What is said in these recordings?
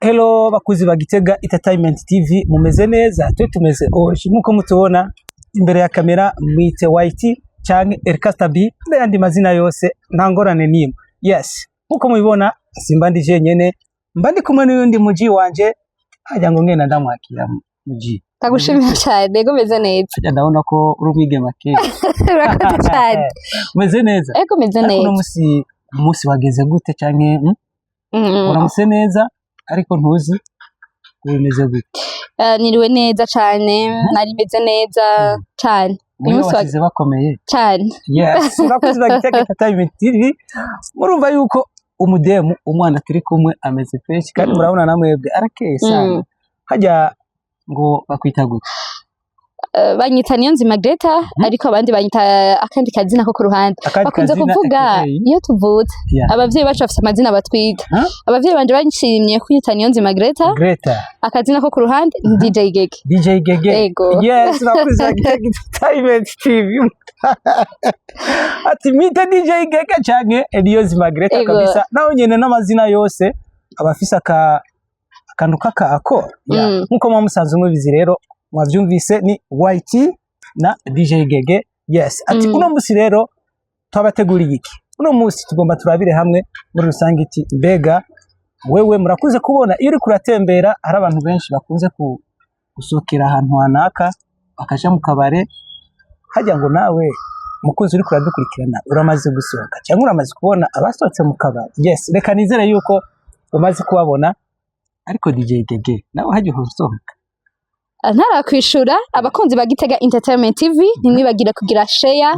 Hello bakuzi ba Gitega Entertainment TV, mumeze neza? Twe tumeze oshi nkuko mutubona imbere ya kamera. Mwite White canke Elcasta B n'ayandi mazina yose, nta ngorane nimwe. Yes, nkuko mubibona, simba ndi jenyene, mba ndi kumwe n'uyundi muji wanje. Hajya ngo ngenda ndamwakira muji. Ndagushimira cyane, ego, meze neza. Hajya ndabona ko uri umwigeme kera. Urakoze cyane. Umeze neza? Ego, meze Ariko uno neza. musi, umunsi wageze gute canke Uramutse neza, ariko ntuzi ubimeze gute? Niriwe neza cyane, nari meze neza cyane. Uyu Muhira munsi wasize bakomeye? Cyane. Yes, bakozi ba Gitega Entertainment TV, murumva yuko umudemu, umwana turi kumwe, ameze fresh kandi murabona namwebwe arakeye sana. Hajya ngo bakwita gute? Banyita Niyonzima Greta, ariko abandi banyita akandi kazina ko ku ruhande. Akandi Bakunze kazina, kuvuga aka iyo tuvutse, abavyeyi bacu bafite amazina batwita. Huh? Abavyeyi banje banshimye kwita Niyonzima Greta. Greta. Akazina ko ku ruhande ni DJ Gege. DJ Gege. Ego. Yes, bakozi ba Gitega Entertainment TV, ati mite DJ Gege canke Niyonzima Greta. Ego. Kabisa, nawe nyene n'amazina yose aba afise aka akantu kaka ako. Yeah. Nkuko muba musanzwe mubizi rero, mwavyumvise, ni YT na DJ Gege. Yes, ati uno musi rero twabateguriye iki? Uno musi tugomba turabire hamwe muri rusange iti mbega wewe, murakunze kubona iyo uriko uratembera hari abantu benshi bakunze gusohokera ahantu hanaka, bakaja mu kabare. Hajya ngo nawe mukunzi uriko uradukurikirana, uramaze gusohoka cyangwa uramaze kubona abasohotse mu kabare? Yes, reka nizere yuko umaze kubabona. Ariko DJ Gege, nawe hajya uhora usohoka? Ntarakwishura, abakunzi ba Gitega Entertainment TV, ntimwibagire kugira share,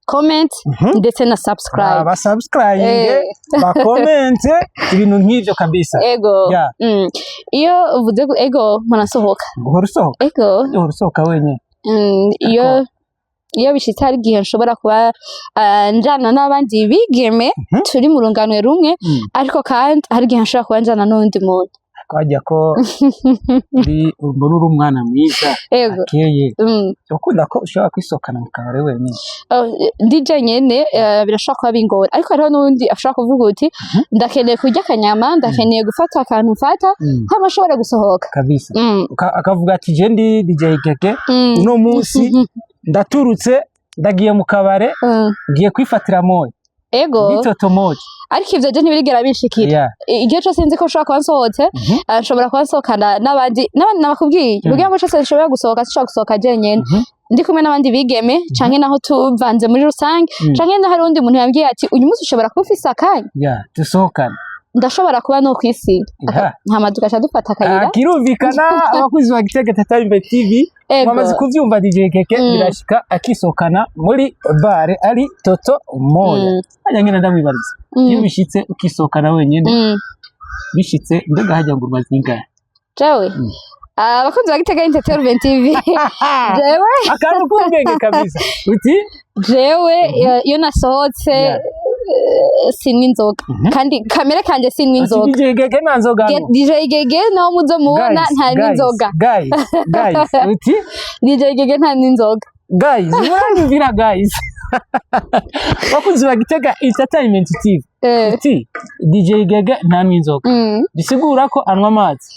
comment ndetse na subscribe. Ba subscribe, ba comment, ibintu nk'ivyo kabisa. Ego. Yeah. Iyo uvuze ego, mpora nsohoka. Uhora usohoka? Ego. Uhora usohoka wenyine? Iyo bishitse, hari igihe nshobora kuba njana n'abandi bigeme turi mu rungano rumwe, ariko kandi hari igihe nshobora kuba njana n'uwundi muntu. Twajya ko uri mbona uri umwana mwiza, akeye. Ukunda ko ushobora kwisohokana mu kabari wenyine? Oh, ndi jenyene birashobora kuba bingora, ariko hariho n'uwundi ashobora kuvuga uti ndakeneye kurya akanyama, ndakeneye gufata akantu mfata, hama ashobora gusohoka. Kabisa. Akavuga ati je ndi DJ Gege, uno munsi ndaturutse, ndagiye mu kabare, ngiye kwifatira moya. Nitoto moya. Ariko ivyo je ntibirigera binshikira. Igihe cose nzi ko nshobora kuba nsohotse, nshobora kuba nsohokana n'abandi nabakubwiye, kugira ngo cose nshobora gusohoka, sinshobora gusohoka jenyene. Ndi kumwe n'abandi bigeme, canke naho tuvanze muri rusange, canke naho hari uwundi muntu yambwiye ati uyu munsi ushobora kuba ufise akanya, Yeah, dusohokane. Ndashobora kuba no kwisiga, hama tugaca dufata akayira. Ah, kirumvikana. Abakunzi ba Gitega Entertainment TV, mwamaze kuvyumva, DJ Keke birashika akisohokana muri bare ari toto moya. Hajya ngenda ndamwibariza, iyo bishitse ukisohokana wenyine, bishitse, mbega hajya ngo umaze ingahe? Jewe, abakunzi ba Gitega Entertainment TV, jewe Akantu k'ubwenge kabisa, uti jewe iyo nasohotse, sinywa inzoga, kandi kamere kanje sinywa inzoga. DJ Gege nta nzoga anywa. DJ Gege naho muzo mubona, Guys, nta guys, n'inzoga. Guys, guys, uti DJ Gege nta n'inzoga. Guys, muranyumvira guys, bakunzi ba Gitega Entertainment TV, uti DJ Gege ntanywa inzoga, bisigura ko anywa amazi.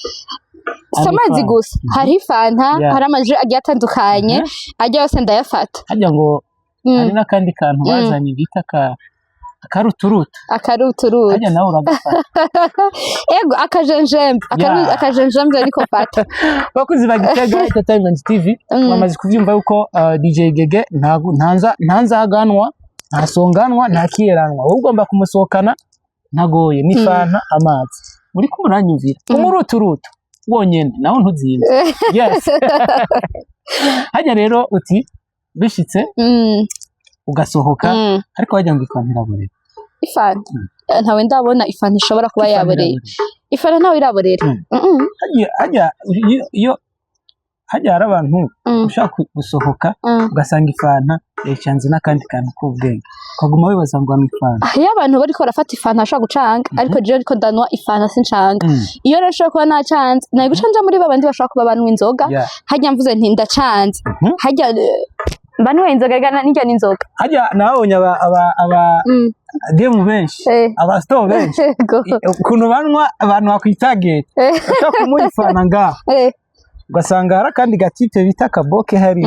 Si amazi Ifanta. gusa, hariho ifanta, hari ama jus agiye atandukanye, ajya yose ndayafata. Harya ngo hari n'akandi kantu bazanye bita ka akaruturutu? Akaruturutu. Harya nawe uragafata? Ego, akajenjembe. Akajenjembe ariko fata. Bakunzi ba Gitega Entertainment TV, bamaze kuvyumva yuko DJ Gege ntago ntanza ntanzaganwa, ntasonganwa, nta kiyeranwa. Wowe ugomba kumusohokana ntagoye ni fanta, amazi. Muri ko muranyumvira, umuruturutu wonyene nawe ntuzimbe. Yes, hajya rero uti bishitse ugasohoka, ariko wajya ngo ifanta iraborera? Ifanta? Ntawe ndabona ifanta ishobora kuba Ifanta yaboreye. iraborera. Ifanta ntawe iraborera. Hajya iyo hajya hari abantu ushaka gusohoka, ugasanga ifanta yayicanze n'akandi kantu k'ubwenge, ukaguma wibaza ngo anywa ifanta. Iyo abantu bariko barafata ifanta bashobora gucanga, ariko jewe ariko ndanywa ifanta sincanga. Iyo rero nshobora kuba nacanze, nari guca nja muri babandi bashobora kuba banywa inzoga. Hajya mvuze nti ndacanze, hajya Mba nyweye inzoga gana nirya n'inzoga. Hajya nabonye aba demu benshi, aba star benshi, ukuntu banywa, abantu bakwitageta bashobora kumuha ngaho, ugasanga hari akandi gatipe bita kaboke hari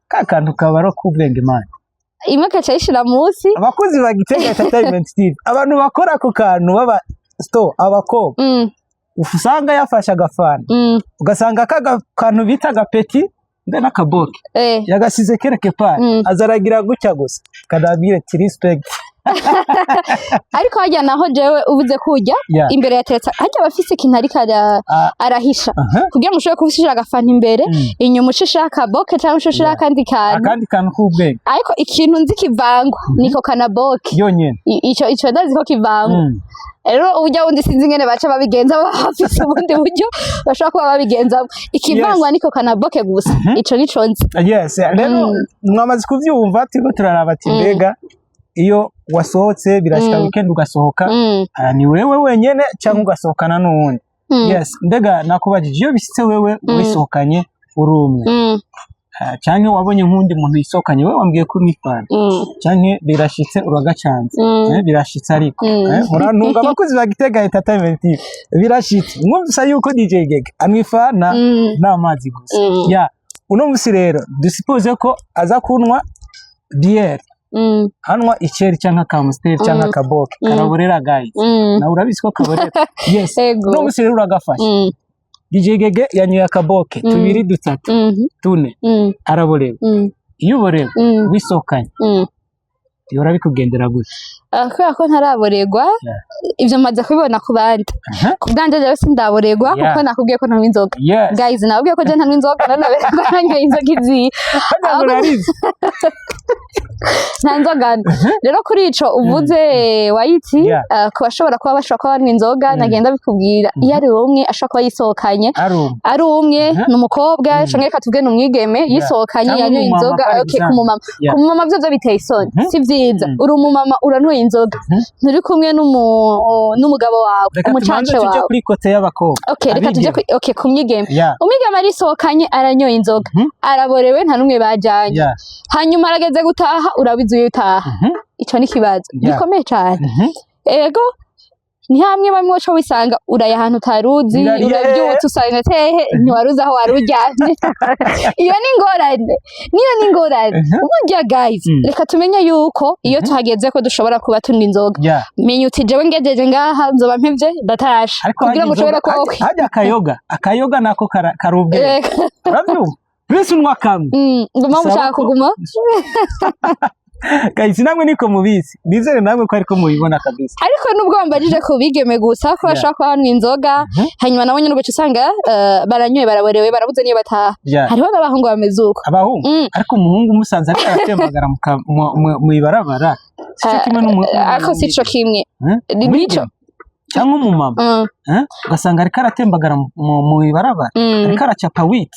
ka kantu kabaro k'ubwenge, man. Imwe akaca ayishira munsi. Abakozi ba Gitega Entertainment TV, abantu bakora ako kantu baba store, abakobwa, usanga yafashe agafana, ugasanga ka kantu bita agapeti mbe n'akaboke yagasize quelque part, azaragira gutya gusa kadabwire ati respect. Ariko harya naho jewe uvuze kurya imbere yateretse harya abafise ikintu ariko arahisha kugira ngo ushobore kuba agafanta imbere, inyuma ushishira akaboke cyangwa ushishira akandi kantu. Akandi kantu k'ubwenge. Ariko ikintu nzi kivangwa niko kanaboke. Yonyene. Ico ndazi ko kivangwa. Rero uburyo bundi sinzi ingene baca babigenza, baba bafise ubundi buryo bashobora kuba babigenzamo. Ikivangwa niko kanaboke gusa, ico nico nzi. Yes, rero mwamaze kuvyumva, turiko turaraba ati mbega iyo wasohotse, birashika weekend ugasohoka, ni wewe wenyene cyangwa ugasohokana n'uwundi? Yes, mbega nakubajije, iyo bishitse wewe wisohokanye uri umwe, canke wabonye nk'undi muntu yisohokanye, wewe wambwiye ko umwifana, canke birashitse uragacanze? Birashitse ariko murantunga, abakozi ba Gitega Entertainment TV, birashitse mwumvisa yuko DJ Gege amwifana n'amazi gusa. Ya, uno musi rero dusipoze ko aza kunywa bière, anywa iceri canke akamusiteri canke akaboke karaborera, guys. Nawe urabizi ko kaborera, yes. Uno musi rero uragafashe, DJ Gege yanyoye akaboke tubiri, dutatu, tune, araborewe. Iyo uborewe wisohokanye, bihora bikugendera gute? Ah, kubera ko ntaraboregwa, ivyo maze kubibona ku bandi. Ku bwanje jewe sindaboregwa, kuko nakubwiye ko ntanywa inzoga. Guys, nakubwiye ko je ntanywa inzoga, none nanyoye inzoga iziye? Harya ngo urarizi? Nta nzoga nywa. Rero kuri ico uvuze wayiti, ku bashobora kuba bashobora kuba banywa inzoga, nagenda bikubwira, iyo ari umwe ashobora kuba yisohokanye, ari umwe, ari umwe, ni umukobwa, canke reka tuvuge ni umwigeme yisohokanye, Cyangwa yanyoye umumama, inzoga, par okay, ku exemple. mumama, ku mumama vyo biteye isoni, si vyiza. Uri umumama, uranyoye inzoga, nturi kumwe n'umugabo wawe, Reka tubanze umucance tujye wawe. kuri côté y'abakobwa. Okay, reka tuje Abigeme. okay, ku mwigeme. Umwigeme arisohokanye, aranyoye inzoga, araborewe, nta n'umwe bajanye, hanyuma arageze gutaha, urabizi iyo utaha. Ico ni ikibazo gikomeye cane. Ego, ni hamwe bamwe uca wisanga uraye ahantu utaruzi, Birariye. urabyutse usanga tehe ntiwaruzi aho wari uryamye. Iyo ni ingorane, niyo ni ingorane. Burya guys, reka tumenye yuko iyo tuhageze ko dushobora kuba tunywa inzoga. Menya uti jewe ngejeje ngaha nzoba mpevye, ndatashe, Ariko kugira ngo harya ushobore inzoga- kuba harya akayoga nako kari ubwenge. Urabyumva, mbese unywa kamwe, nguma Bisaba mushaka kuguma. Guys, namwe niko mubizi, nizere namwe ko ariko mubibona kabisa. Ariko nubwo bambajije ku bigeme gusa ko bashobora kuba banywa inzoga, hanyuma nabo nyene ugaca usanga baranyoye, baraborewe, barabuze niyo bataha, hariho n'abahungu bameze uko. Abahungu? Ariko umuhungu umusanze ariko aratembagara mu ibarabara, sico kimwe Ariko sico kimwe. Eh? Nico. Umwigeme cyangwa umumama, eh? Ugasanga ariko aratembagara mu ibarabara, ariko aracapa huit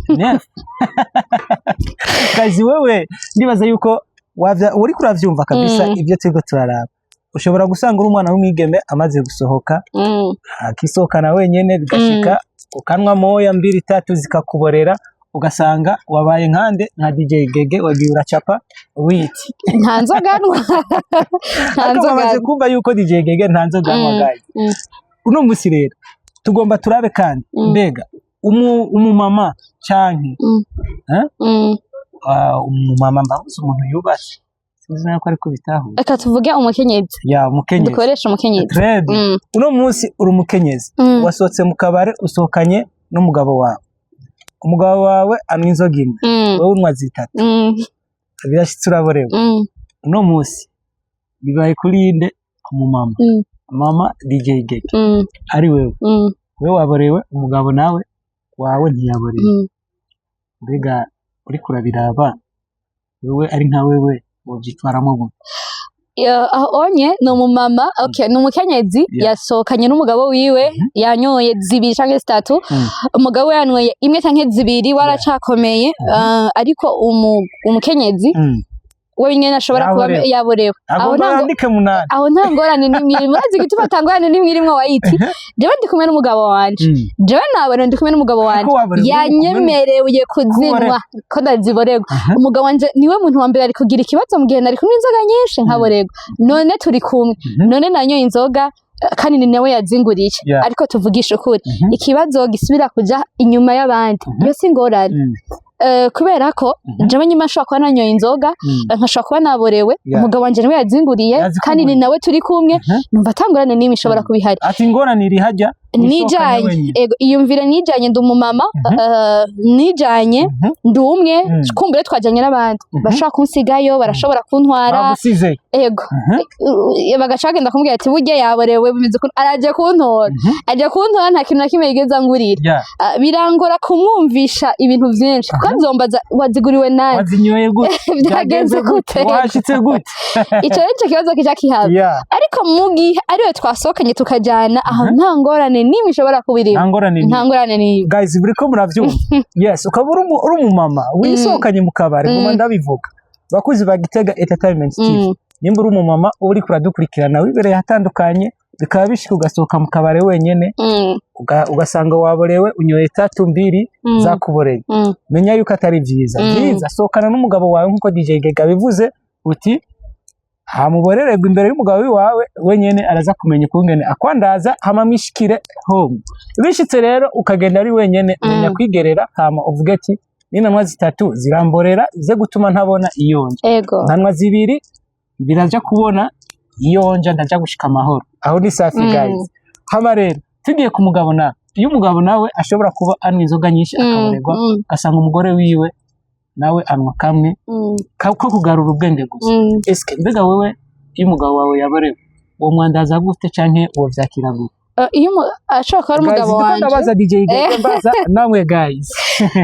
neuf. Guys, wewe ndibaza yuko uriko uravyumva kabisa. Ibyo turiko turaraba, ushobora gusanga uri umwana w'umwigeme amaze gusohoka, akisohokana wenyene, bigashika ukanwa moya, mbiri, tatu, zikakuborera, ugasanga wabaye nkande, nka DJ Gege, wagiye uracapa huit. Nta nzoga nywa, nta Ariko nzoga bamaze nywa. kumva yuko DJ Gege nta nzoga anywa. Guys, uno musi rero tugomba turabe kandi mbega umumama canke eh? Umumama, mbabuze, umuntu yubatse, sinzi nawe ko ariko bitahura. Reka tuvuge umukenyezi. Ya, umukenyezi. Dukoreshe umukenyezi. Très bien. Uno munsi uri umukenyezi, wasohotse mu kabare, usohokanye n'umugabo wawe. Umugabo wawe anywa inzoga imwe, wowe unywa zitatu. Birashitse uraborewe. Uno munsi bibaye kuri inde? Umumama, mama DJ Gege, ari wewe, wewe waborewe, umugabo nawe wawe ntiyaborewe. Mbega uriko urabiraba, wewe ari nka wewe wovyitwaramo gute? Aho onye ni umumama, okay, ni umukenyezi yasohokanye n'umugabo wiwe, yanyoye zibiri canke zitatu, umugabo we yanyoye imwe canke zibiri, waracakomeye, ariko umukenyezi We nyene ashobora kuba Yaborewe. yaborewe. Aho Agomba nta yandike 8. Aho nta ngorane n'imwe irimo. Urazi igituma ata ngorane n'imwe irimwo, wayiti? Jewe ndi kumwe n'umugabo wanje. Jewe naborewe ndi kumwe n'umugabo wanje. Ko waborewe uri kumwe Yanyemereye kuzinywa ko ndaziborerwa. Umugabo wanje niwe muntu wa mbere ari kugira ikibazo mu gihe nari kunywa inzoga nyinshi nkaborerwa. None turi kumwe, none nanyoye inzoga, kandi ni nawe yazinguriye. Ariko tuvugishe ukuri, ikibazo gisubira kuja inyuma y'abandi, iyo si ingorane. Kubera ko jewe nyuma nshobora kuba nanyoye inzoga, nkashobora kuba naborewe, umugabo wanje niwe yazinguriye, Yazikuguriye. kandi ni nawe turi kumwe. Numva ata ngorane n'imwe ishobora kuba ihari. Ati ingorane iri hajya wisohokanye Nijanye wenyine. Ego, iyumvire nijanye, ndi umumama, nijanye, ndi umwe. Kumbure twajanye n'abandi, bashobora kunsigayo, barashobora kuntwara. Bagusize. Ego. Bagaca bagenda kumubwira ati burya yaborewe, bimeze ukuntu, araje kuntora. Aje kuntora, nta kintu na kimwe yigeze angurira. Ah, birangora kumwumvisha ibintu vyinshi, kuko azombaza: waziguriwe nani? Wazinyoye gute? Byagenze gute? Washitse gute? Ico nico kibazo kica kihaba. Ariko mu gihe ariwe twasohokanye tukajyana, aho nta ngorane n'imwe ishobora kuba irimo. Nta ngorane Nta ngorane n'imwe. Guys, buriko muravyumva? Yes, ukaba uri umumama wisohokanye mu kabari, nguma ndabivuga, bakuzi ba Gitega Entertainment TV, nimba uri umumama uri kuradukurikirana wibereye ahatandukanye, bikaba bishika ugasohoka mu kabare wenyene, ugasanga waborewe, unyoye tatu mbiri, zakuboreye, menya yuko atari vyiza. Vyiza sohokana n'umugabo wawe nk'uko DJ Gega bivuze, uti hamuborererwa imbere y'umugabo wawe, wenyene araza kumenya ukungene akwandaza, hama mwishikire home. Bishitse rero ukagenda ari wenyene, menya kwigerera, hama uvuge ati ninanywa zitatu ziramborera ze gutuma ntabona iyonja, ntanwa zibiri biraja kubona iyonja, ndaja gushika amahoro, aho ni safi. Guys, hama rero tugiye ku mugabo nawe, iyo umugabo nawe ashobora kuba anywa inzoga nyinshi, akaborerwa, ugasanga umugore wiwe nawe anywa kamwe ko kugarura ubwenge gusa, eske mbega wewe iyo umugabo wawe yaborewe, uwo mwandaza gute canke uwo vyakira gute? Iyo ashobora kuba ari Guys, umugabo ndiko wanje. ndabaza DJ Gege, mbaza namwe guys.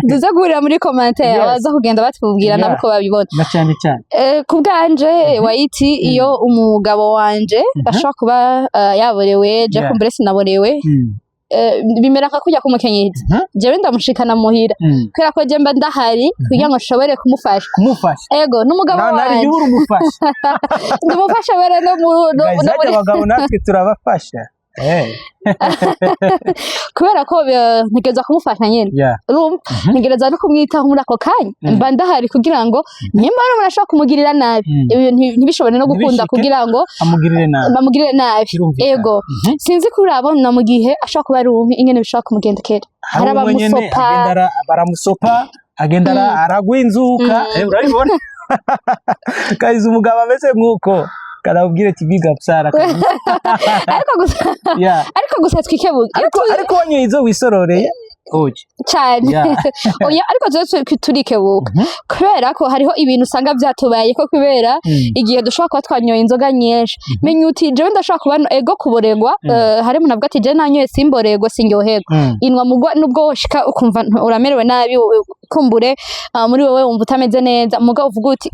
Tuze guhurira muri commentaire, baza kugenda batubwira nabo uko babibona. Na cyane cyane. Ku bwanje, wayiti, iyo umugabo wanje ashobora kuba yaborewe, je kumbure sinaborewe, bimera nka kurya k'umukenyezi. Jewe ndamushikana muhira, kubera ko je mba ndahari kugira ngo nshobore kumufasha. Kumufasha. Ego, n'umugabo Na nari wanje uri umufasha. Ndumufasha wera no mu no, Guys, no harya muri abagabo natwe turabafasha. Kubera ko ntegerezwa kumufasha nyene. Urumva, ntegerezwa no kumwitaho muri ako kanya. Mba ndahari kugira ngo nimba hari umuntu ashobora kumugirira nabi, ibintu ntibishobore no gukunda Ntibishike. kugira ngo amugirire nabi. Bamugirire nabi. Kirumvikana. Ego. Sinzi ko urabona mu gihe ashobora kuba ari umwe ingene bishobora kumugendekera, hari Hari umwe nyene abamusopa. Agenda baramusopa, agenda aragwa inzuka. Urabibona guys, umugabo ameze nk'uko karabwire ati big up Sara kabisa. Ariko gusa ariko gusa twikebuke. Iyo Ariko wanyoye izo wisororeye oje. Cyane. Oya, ariko tuze turikebuka, kubera ko hariho ibintu usanga byatubaye ko kubera igihe dushobora kuba twanyoye inzoga nyinshi. Menya uti jewe ndashobora kuba ego kuboregwa, hari umuntu avuga ati jewe nanyoye simboregwa, sinyoherwa. Inwa mugwa nubwo woshika ukumva uramerewe nabi, kumbure muri wowe wumva utameze neza, mugabo uvuga uti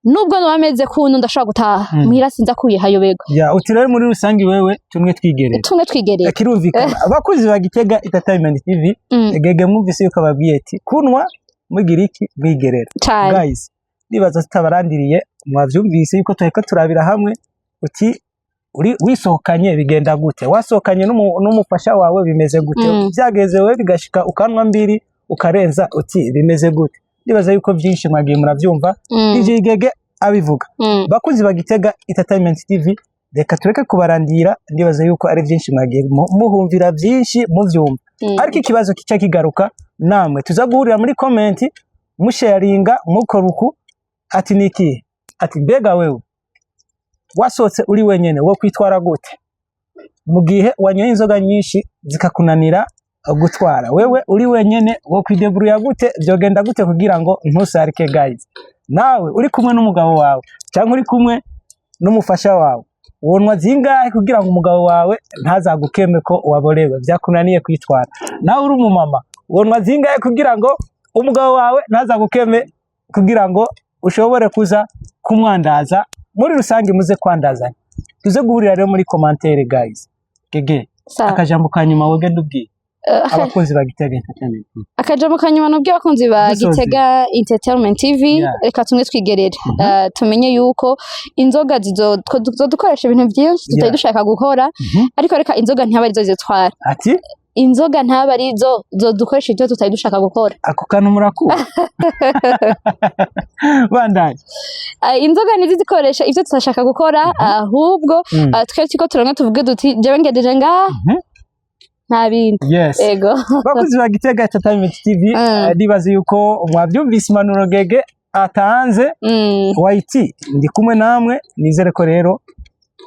nubwo noba meze kuntu, ndashobora gutaha muhira, sinza kuyihayoberwa. Yeah, uti rero muri rusange wewe tumwe twigerera. Tumwe twigerera. Kirumvikana. Abakozi ba Gitega Entertainment TV, Gege mwumvise yuko ababwiye ati kunwa mugira iki? Mwigerera. Cane. Guys, ndibaza tutabarandiriye, mwavyumvise yuko turiko turabira hamwe uti uri wisohokanye bigenda gute, wasohokanye n'umufasha wawe bimeze gute, byageze wewe bigashika ukanwa mbiri ukarenza, uti bimeze gute? Ndibaza yuko byinshi mwagiye muravyumva, DJ Gege abivuga. Bakunzi ba Gitega Entertainment TV, reka tureke kubarandira. Ndibaza yuko ari byinshi mwagiye muhumvira, byinshi muvyumva, ariko ikibazo kica kigaruka, namwe tuza guhurira muri comment, musharinga, mukora uku, ati niki? Ati mbega wewe wasohotse uri wenyene wo kwitwara gute mu gihe wanyoye inzoga nyinshi zikakunanira gutwara? Wewe uri wenyene wo kwideburuya gute? Vyogenda gute kugira ngo ntusarike? Guys, nawe uri kumwe n'umugabo wawe cyangwa uri kumwe n'umufasha wawe, wonwa zingahe kugira ngo umugabo wawe ntazagukeme ko waborewe byakunaniye kwitwara? Nawe uri umumama, wonwa zingahe kugira ngo umugabo wawe ntazagukeme, kugira ngo ushobore kuza kumwandaza? Muri rusange muze kwandazanya. Tuze guhurira rero muri commentaire guys. Gege, Sawa. akajambo ka nyuma wogenda ubwiye. Abakunzi ba Gitega Entertainment. Akajambo kanyuma nubwo abakunzi ba Dusoze. Gitega Entertainment TV, reka tumwe twigerere. Tumenye yuko inzoga zizodukoresha ibintu byinshi tutari dushaka gukora, ariko reka inzoga ntaba arizo zitwara. Ati? Inzoga ntaba arizo zodukoresha ibyo tutari dushaka gukora. Ako kantu murakura bandanye. Inzoga ntizizikoresha ibyo tutashaka gukora, ahubwo twe turiko turamwe tuvuge duti: "Jewe ngejeje ngaha, nta bindi." Ego. Bakunzi ba Gitega Entertainment TV, nibaze yuko mwabyumvise impanuro Gege atanze. YT ndi kumwe namwe. Nizere ko rero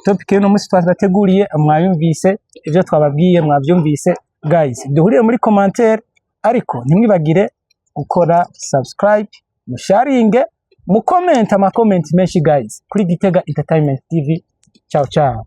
topic y'uno munsi twabateguriye mwayumvise, ibyo twababwiye mwabyumvise. Guys, duhurire muri commentaire, ariko ntimwibagire gukora subscribe, musharinge, mucommente amacomments menshi guys kuri Gitega Entertainment TV. Ciao ciao.